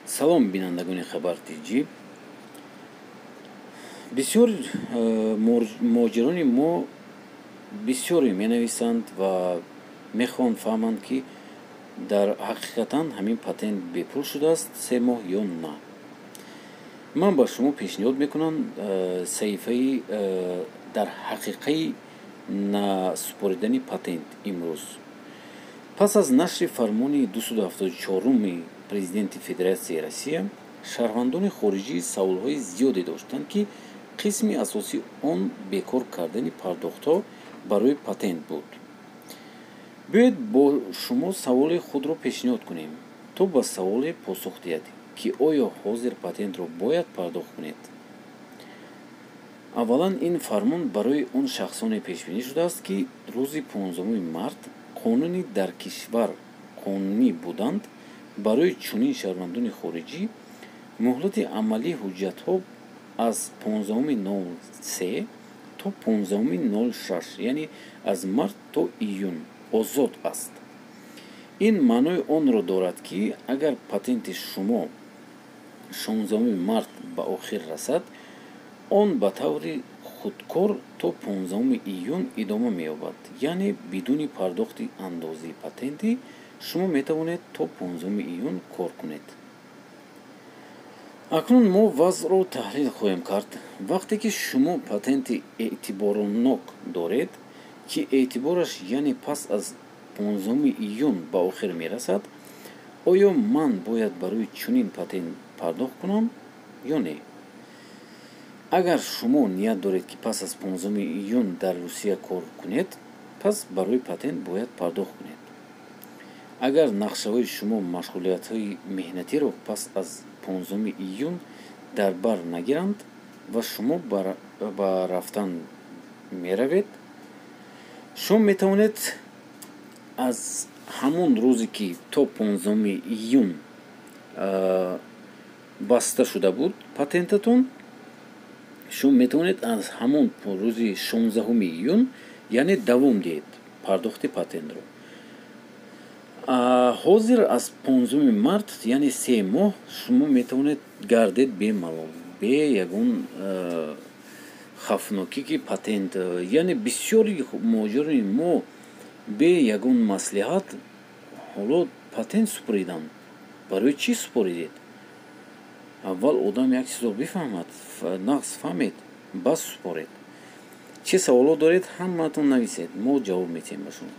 Салом, бинандагони Хабар ТҷИ. Бисёр муҳоҷирони мо бисёре менависанд ва мехоҳанд фаҳманд, ки дар ҳақиқатан ҳамин патент бепул шудааст 3 моҳ ё на. Ман ба шумо пешниҳод мекунам саҳифаи дар ҳақиқаи насупоридани патент. Имрӯз, пас аз нашри фармони 274-уми Президенти Федератсияи Россия, шаҳрвандони хориҷӣ саволҳои зиёде доштанд, ки қисми асосии он бекор кардани пардохтҳо барои патент буд. Биёед, бо шумо саволи худро пешниҳод кунем, то ба саволе посух диҳад, ки оё ҳозир патентро бояд пардохт кунед. Аввалан, ин фармон барои он шахсоне пешбинӣ шудааст, ки рӯзи 15 март қонунӣ дар кишвар қонунӣ буданд. Барои чунин шаҳрвандони хориҷӣ муҳлати амалии ҳуҷҷатҳо аз 15.03 то 15.06, яъне аз март то июн, озод аст. Ин маънои онро дорад, ки агар патенти шумо 16 март ба охир расад, он ба таври худкор то 15 июн идома меёбад, яъне бидуни пардохти андозаи патентӣ шумо метавонед то 15 июн кор кунед. Акнун мо вазъро таҳлил хоҳем кард. Вақте ки шумо патенти эътиборнок доред, ки эътибораш, яъне пас аз 15 июн ба охир мерасад, оё ман бояд барои чунин патент пардохт кунам ё не? Агар шумо ният доред, ки пас аз 15 июн дар Русия кор кунед, пас барои патент бояд пардохт кунед. Агар нақшаҳои шумо машғулиятҳои меҳнатиро пас аз 15 июн дар бар нагиранд ва шумо ба рафтан меравед, шумо метавонед аз ҳамон рӯзе, ки то 15 июн баста шуда буд патентатон, шумо метавонед аз ҳамон рӯзи 16 июн, яъне давом диҳед пардохти патентро. Ҳозир аз 15 март, яъне 3 моҳ, шумо метавонед гардед бемалол, бе ягон хавфнокӣ, ки патент, яъне бисёри муҳоҷирони мо бе ягон маслиҳат ҳоло патент супориданд. Барои чӣ супоридед? Аввал одам як чизро бифаҳмад, нағз фаҳмед, бас супоред. Чӣ саволот доред, ҳамаатон нависед, мо ҷавоб медиҳем ба шумо.